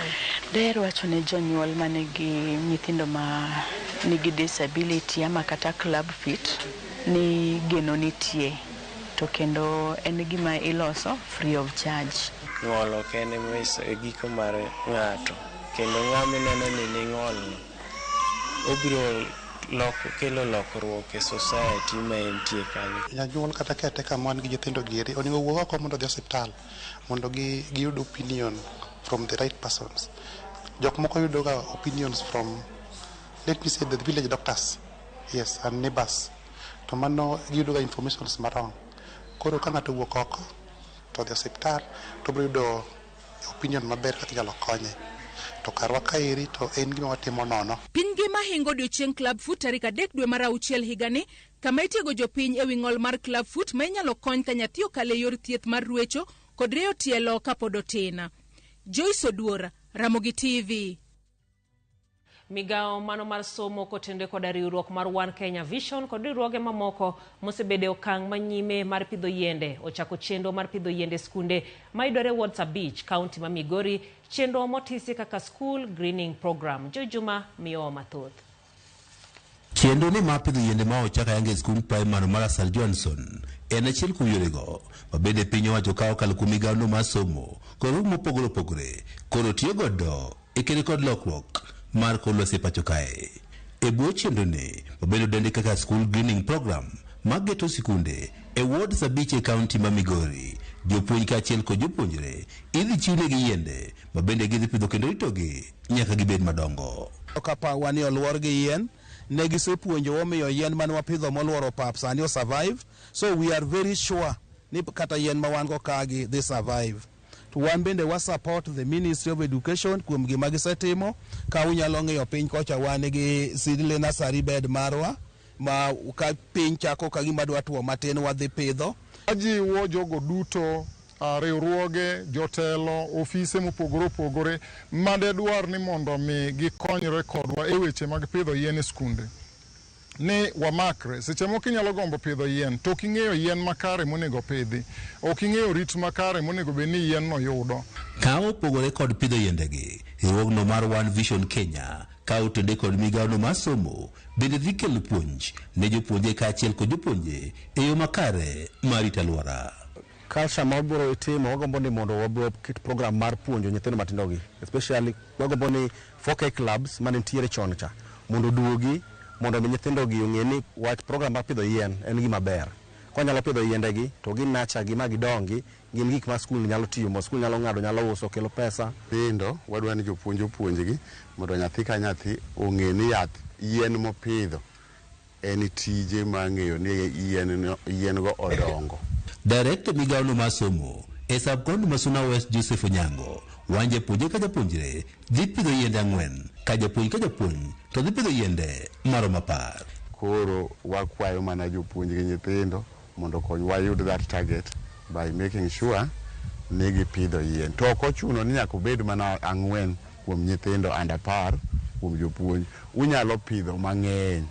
Daher wacho ne jonyuol manigi nyithindo ma nigi disability ama kata club feet ni geno nitie to kendo en gima iloso free of charge. Ng'ol ok en e giko mar ng'ato kendo ng'ama ineno ni ning'olno obiro kelo lokruok e society ma entie kanyo. Janyuol kata caretaker man gi nyithindo gi eri onego owuog oko mondo odhi osiptal mondo giyud opinion from the right persons. Jok moko yudo ga opinions from, let me say, the village doctors, yes, and neighbors. To mano giyudo ga informations ma wrong. Koro ka ng'ato owuok oko to odhi osiptal to obiro yudo opinion maber kaka inyalo konye. To karwa kaeri to en gima watimo nono. Piny ngima hingo odiochieng' Club Foot tarik 3 dwe mar auchiel higani, kama itiego jopiny e wi ng'ol mar Club Foot ma inyalo kony ka nyathi okalo e yor thieth mar ruecho kod rieyo tielo kapod otin. Joyce Oduor, Ramogi TV. Migawo mano mar somo kotenore koda riwruok mar One Kenya Vision kod riwruoge mamoko mosebedo e okang' manyime mar pidho yiende ochako chenro mar pidho yiende e skunde mayudore wards 5 kaunti ma Migori, chenro motisi kaka School Greening Program. Joy Juma miyowa mathoth. Chenro ni mar pidho yiende ma ochak ayanga e skund primary mar Sir Johnson en achiel kuom yorego ma bende piny owacho ka okalo kuom migawono mar somo kod riwruok mopogore opogore koro tiyo godo e kedo kod lokruok mar kor lwasi e pacho kae. E bwo chenro ni mabende odendi kaka School Greening Program mageto sikunde e wards 5 e kaunti ma Migori, jopuonj kaachiel kod jopuonjre idhi chiwnegi yiende mabende gidhi pidho kendo ritogi nyaka gibed madongo. Ka pawa ni oluor gi yien, ne gisepuonjowa omiyo yien mane wapidho moluoro pap sani o survive, so we are very sure ni kata yien ma wan go ka gi dhi survive. To wan bende wa support the Ministry of Education kuom gima gisetimo. Ka unyalo ng'iyo piny kocha wan gi seedling nursery bed marwa ma ka piny chako ka gima dwa tuo matin wadhi pidho. Ajiwo jogo duto, riwruoge, jotelo, ofise mopogore opogore made dwar ni mondo mi gikonyre kodwa e weche mag pidho yien e skunde. Ni wamakre. Seche moko inyalo gombo pidho yien to ok ing'eyo yien makare monego pidhi, ok ing'eyo rit makare monego bed ni yien no yudo. Ka opogore kod pidho yiendegi, riwruogno mar One Vision Kenya ka otende kod migawono mar somo bende dhi kelo puonj ne jopuonje kaachiel kod jopuonje e yo makare mar rito alwora. Culture ma wabiro timo, wagombo ni mondo wabiro ket program mar puonjo nyithindo matindo gi, especially wagombo ni 4K clubs mane nitiere chon cha mondo oduogi, mondo mi nyithindo gi ong'e ni wach program mar pidho yien en gima ber. Kwanyalo pidho yiende gi to gi nurture gi ma gidongi, gin gik ma skul nyalo tiyo, ma skul nyalo ng'ado, nyalo uso, kelo pesa. Nyithindo wadwa ni jopuonj opuonjgi mondo nyathi ka nyathi ong'e ni yath yien mopidho en tije mar ng'eyo ni yien go odongo. Director migawono mar somo e sub-county ma Suna West Joseph Onyango wan japuonjre ka japuonjre dhi pidho yiende 4 ka japuonj ka japuonj to dhi pidho yiende maromo 10. Koro wakwayo mana jopuonj gi nyithindo mondo okony wayud that target by making sure ni gipidho yien. To ok ochuno ni nyaka obed mana 4 kuom nyithindo and 10 kuom jopuonj. Unyalo pidho mang'eny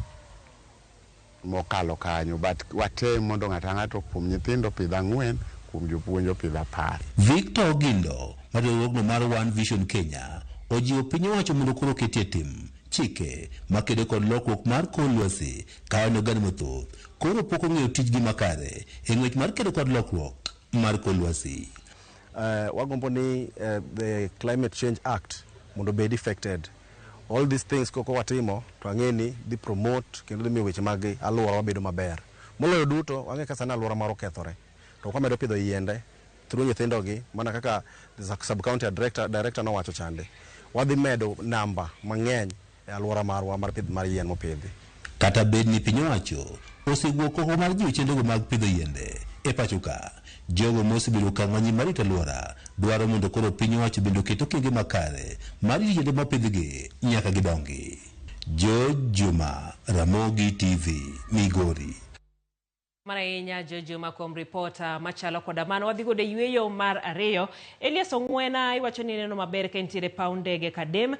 mokalo kanyo, but watem mondo ng'ato ang'ato kuom nyithindo opidh 4, kuom jopuonj opidh 10. Victor Ogindo mar riwruogno mar One Vision Kenya ojiwo piny owacho mondo koro oketie tim chike makedo kod lokruok mar kor lwasi ka en oganda mathoth koro pok ong'eyo tijgi makare e ng'wech mar kedo kod lokruok mar kor lwasi. Wagombo ni the Climate Change Act mondo obed effected. All these things koko watimo to ang'e ni dhi promote kendo dhi miyo weche mag alwora bedo maber. Moloyo duto wang'e ka sani alwora marwa okethore to kwamedo pidho yiende through nyithindogi mana kaka the sub-county director nowacho chande, wadhi medo namba mang'eny e alwora marwa mar pith mar yien mopidhi. Kata bed ni piny owacho osewuok oko mar jiwo chenrogo mag pidho yiende e pacho ka, jogo mosebedo okang' manyime mar rito alwora dwaro mondo koro piny owacho bende oket okenge makare mar rito yiende mopidhgi nyaka gidongi. George Juma, Ramogi TV, Migori. Mara ahinya George Juma kuom ripota machalo koda mano. Wadhi godo e yueyo mar 2. Elias Ong'wena iwacho ni neno maber ka entiere paw ndege Kadem,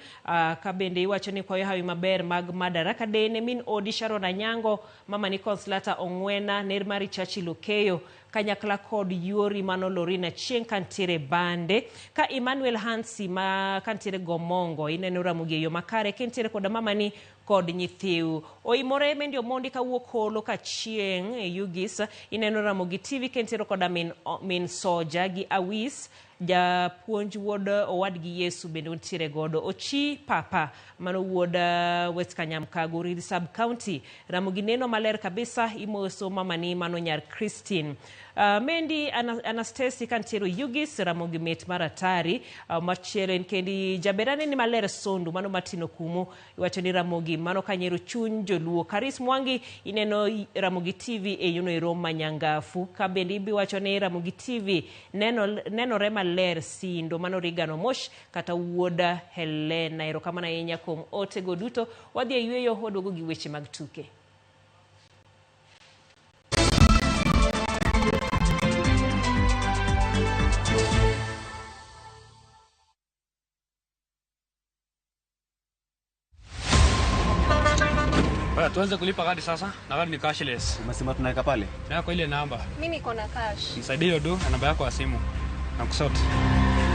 ka bende iwacho ni kwayo hawi maber mag Madaraka Day ne min odi Sharon Anyango, mama ni Consolata Ong'wena, ner mari Churchill Okeyo, kanyakla kod yuori mano Lorina Chieng' kantiere Bande, ka Emmanuel Hansi ma kantiere Gomongo, ineno Ramogi e yo makare ka entiere koda mamani kod nyithiu. Oimore Mendi Omondi kawuok Holo Kachieng' e Ugis, ineno Ramogi TV ka entiere koda min Soja gi Awis, japuonj wuod owadgi Yesu bende ontiere godo. Ochi Papa mano wuod West Kanyamkago, Uriri Sub County. Ramogi neno maler kabisa, imoso mamani mano nyar Christine. Mendi Anastasi kantiere Ugis, Ramogi mit mar atari. Machielo en kendi jaberane ni maler Sondu mano Martin Okumu, iwacho ni Ramogi mano kanyero chuny joluo. Karis Mwangi ineno Ramogi TV e yono ero manyangafu. Ka bende ibi wacho ni Ramogi TV nenore maler maler Sindo. Mano Regan Omosh kata wuod Helena. Erokamano ahinya kuom otego duto. Wadhi e yweyo, waduogo gi weche mag tuke. Bwana, tuanze kulipa kadi sasa na kadi ni cashless. Umesema tunaweka pale? Yako ile namba. Mimi niko na cash. Nisaidie hiyo do na namba yako ya simu. Na kusort.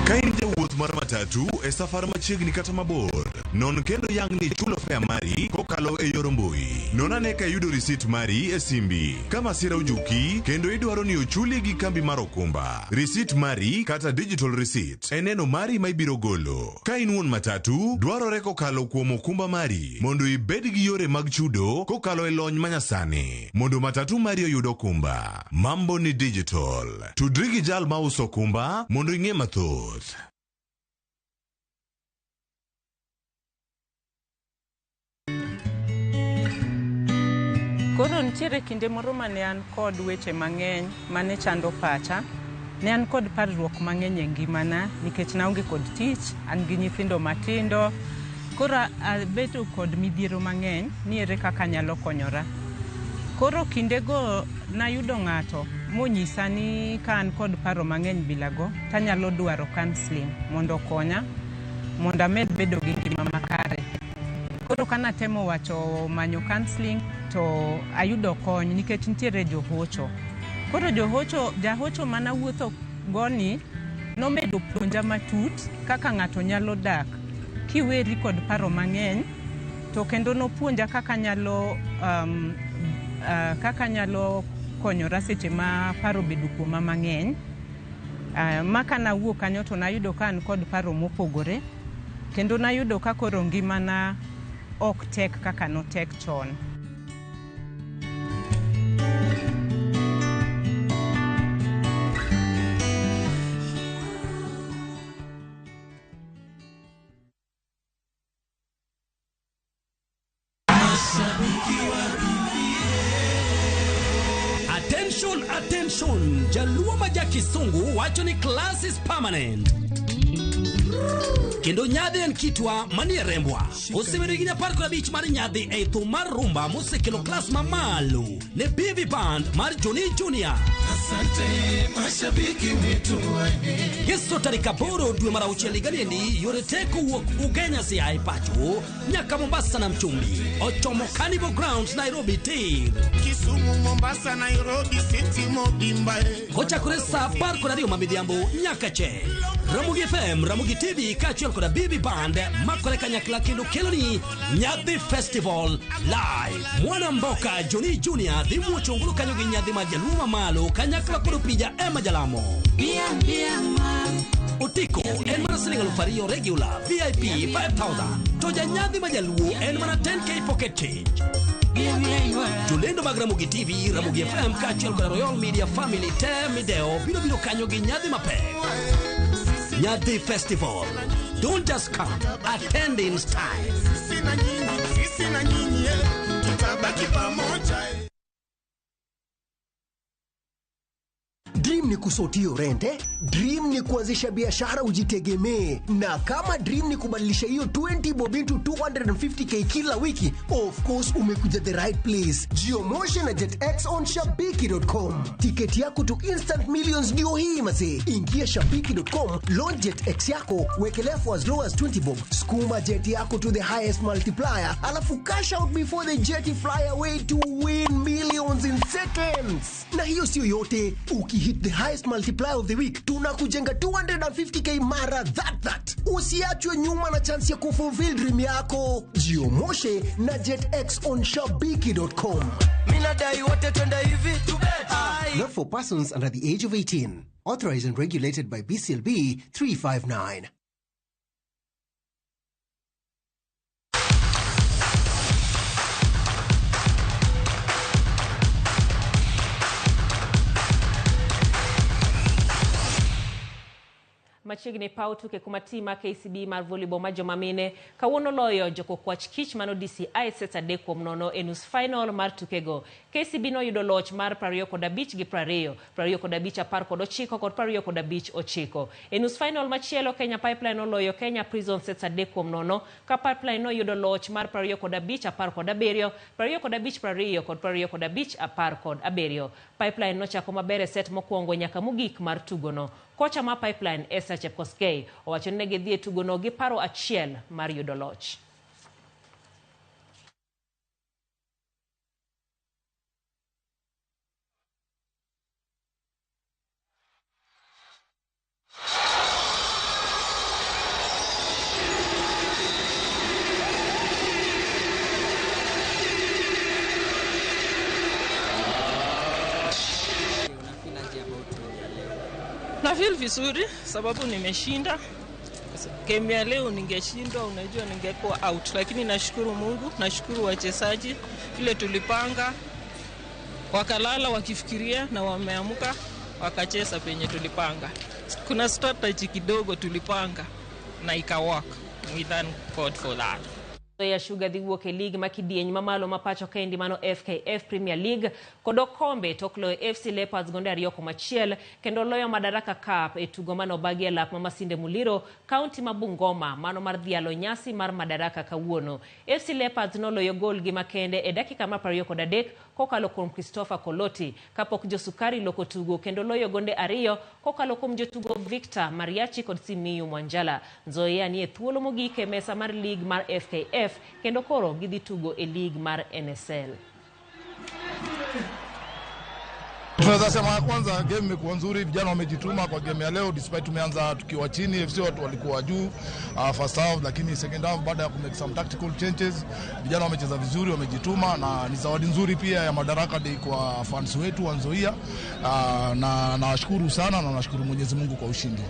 Ka in jawuoth mar matatu e safar machiegni kata mabor, non kendo yang ni chulo fare mari kokalo e yor mbui. Non ane ka iyudo risit mari e simbi. Ka masira ojuki kendo idwaro ni ochuli gi kambi mar okumba, risit mari kata digital receipt e neno mari ma ibiro golo. Ka in wuon matatu, dwarore kokalo kuom okumba mari mondo ibed gi yore mag chudo kokalo e lony manyasani mondo matatu mari oyud okumba. Mambo ni digital. Tudri gi jal mauso okumba mondo ing'e mathoth. Koro nitiere kinde moro mane an kod weche mang'eny mane chando pacha. Ne an kod parruok mang'eny e ngimana nikech naonge kod tich, an gi nyithindo matindo. Koro abedo kod midhiero mang'eny ni ere kaka anyalo konyora. Koro kindego nayudo ng'ato monyisa ni ka an kod paro mang'eny bilago tanyalo dwaro counselling mondo okonya mondo amed bedo gi ngima makare. Koro kanatemo wacho manyo counselling to ayudo kony nikech nitiere johocho. Koro johocho, jahocho manawuotho go ni nomedo puonja matut kaka ng'ato nyalo dak kiweri kod paro mang'eny, to kendo nopuonja kaka anyalo kaka anyalo konyora seche ma paro obedo kuoma mang'eny. Ma kanawuok kanyo to nayudo ka an kod paro mopogore, kendo nayudo ka koro ngimana ok tek kaka notek chon. Attention, attention! Jaluo ma ja Kisungu wacho ni class is permanent. Kendo nyadhi en kitwa manie rembwa. Osebedo higni 15 mar nyadhi ei thum mar rumba mosekelo klas mamalo ne BV Band mar Johnny Junior. Asante mashabiki wetu. Yeso tarik 8 dwe mar 6 higani endi yore te kowuok Ugenya Siaya e pacho nyaka Mombasa nam chumbi ochomo Carnival Grounds Nairobi tir. Kisumu, Mombasa, Nairobi City mobimba. Kochakore saa 12 ma midhiambo nyaka che. Ramogi FM, Ramogi TV kaachiel koda BB Band makore kanyakla kendo keloni Nyadhi Festival Live. Mwana Mboka Johnny Junior dhi muocho ongolo kanyo gi nyadhi mar jaluo mamalo kanyakla kod opija Emma Jalamo. Otiko en mana siling 2,000 regular, VIP 5,000. To janyadhi ma jaluo en mana 10K pocket change. Jolendo mag Ramogi TV, Ramogi FM kaachiel koda Royal Media Family te mideo biro biro kanyo gi nyadhi mapek. Nyadhi Festival. Don't just come, attend in style. Sisi na nyinyi, tutabaki pamoja. Dream ni kusotio rent, eh? Dream ni kuanzisha biashara ujitegemee, na kama dream ni kubadilisha hiyo 20 bob into 250k kila wiki, of course umekuja the right place. Geomotion na JetX on shabiki.com. Tiketi yako to instant millions ndio hii mazee. Ingia shabiki.com, launch JetX yako, wekelea for as low as 20 bob, sukuma jet yako to the highest multiplier, alafu cash out before the jet fly away to win millions in seconds. Na hiyo sio yote, ukihit the highest multiplier of the week tunakujenga 250k mara that. Usiachwe nyuma na chance ya kufulfill dream yako. Jiomoshe na JetX on shabiki.com. Minadai wote twende hivi. Ai. Not for persons under the age of 18. Authorized and regulated by BCLB 359. Machiegni paw tuke kuma tim mar KCB mar volleyball ma joma mine kawuono loyo jokokwach kich mano DCI sets 3-0 e nus final mar tukego. KCB noyudo loch mar 25 gi 20, 25 19 kod 25 9. E nus final machielo Kenya Pipeline oloyo Kenya Prison sets 3-0 ka Pipeline noyudo loch mar 25 17, 25 20 kod 25 17. Pipeline nochako maber e set mokwongo nyaka mogik mar tugono. Kocha ma Pipeline Esther Chepkoskei owacho ni ne gidhi e tugono gi paro achiel mar yudo loch. Na feel vizuri sababu nimeshinda. Game ya leo ningeshindwa, unajua ningekuwa out, lakini nashukuru Mungu, nashukuru wachezaji vile tulipanga, wakalala wakifikiria na wameamka wakacheza penye tulipanga. Kuna strategy kidogo tulipanga na ikawork. We thank God for that. Nzoia Sugar dhi wuok e lig ma kidieny mamalo ma pacho kaendi mano FKF Premier League kod okombe tok loyo FC Leopards gonde 2-1 kendo loyo Madaraka Cup e tugo mane obagi e lap ma Masinde Muliro, kaunti ma Bungoma, mano mar dhialo nyasi mar Madaraka kawuono. FC Leopards noloyo gol gi makende e dakika mar 23 kokalo kuom Christopher Koloti kapok josukari loko tugo kendo loyo gonde 2 kokalo kuom jotugo Victor Mariachi kod Simiyu Mwanjala. Nzoia ni e thuolo mogik e mesa mar lig mar FKF kendo koro gidhi tugo e lig mar NSL. Tunaweza sema kwanza game imekuwa nzuri, vijana wamejituma kwa game ya leo despite tumeanza tukiwa chini, FC watu walikuwa juu first half, lakini second half baada ya kumake some tactical changes vijana wamecheza vizuri, wamejituma na ni zawadi nzuri pia ya Madaraka Day kwa fans wetu wa Nzoia, na nawashukuru sana na nashukuru Mwenyezi Mungu kwa ushindi.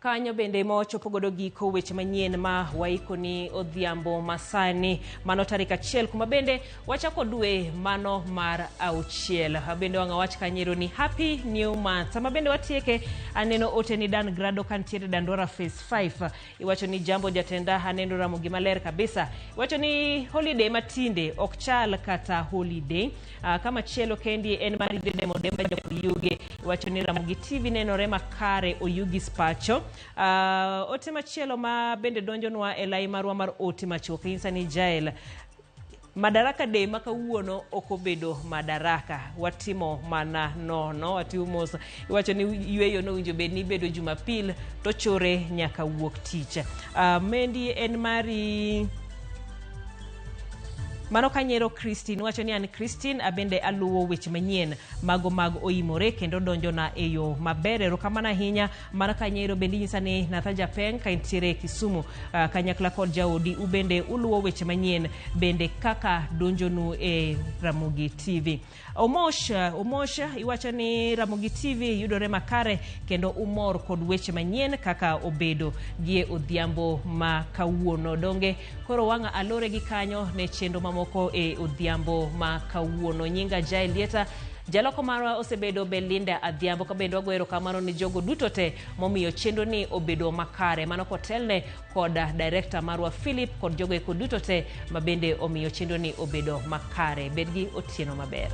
Kanyo bende ma wachopo godo giko weche manyien ma waiko ni odhiambo masani mano tarik 1 kuma bende wachako dwe mano mar 6. Bende wang'a wach kanyero ni happy new month. Sama bende watieke aneno ote ni Dan Grado kantiere Dandora Phase 5. Iwacho ni jambo jatenda aneno Ramogi maler kabisa. Iwacho ni holiday matinde ok chal kata holiday. Kama chielo kendi en mari demo demba joyuge. Iwacho ni Ramogi TV nenore makare oyugi spacho. Ote machielo ma bende donjonwa e lai marwa mar ote machuok insa ni Jael Madaraka Day ma kawuono ok obedo madaraka, watimo mana nono, watimo mos. Iwacho ni yweyo nowinjo bed ni bedo Jumapil to chore nyaka wuok tich. Mendi en mari Mano kanyero Christine, wacho ni an Christine abende aluwo weche manyien mago mag oimore kendo donjo na e yo maber. Erokamano ahinya. Mano kanyero bende nyisa ni Nathaja Peng ka intiere Kisumu, kanyakla kod jaodi ubende uluwo weche manyien bende kaka donjonu e Ramogi TV. Omosh iwacho ni Ramogi TV yudore makare kendo umor kod weche manyien kaka obedo gie odhiambo ma kawuono. Donge koro wang'a alore gi kanyo ne chenro mamoko e odhiambo ma kawuono. Nyinga Jael Lieta, jaloko marwa osebedo Belinda Adhiambo, ka bende wago erokamano ni jogo duto te momiyo chenro ni obedo makare. Mano kotelne kod director marwa Philip kod jogo eko duto te ma bende omiyo chenro ni obedo makare. Bed gi otieno maber.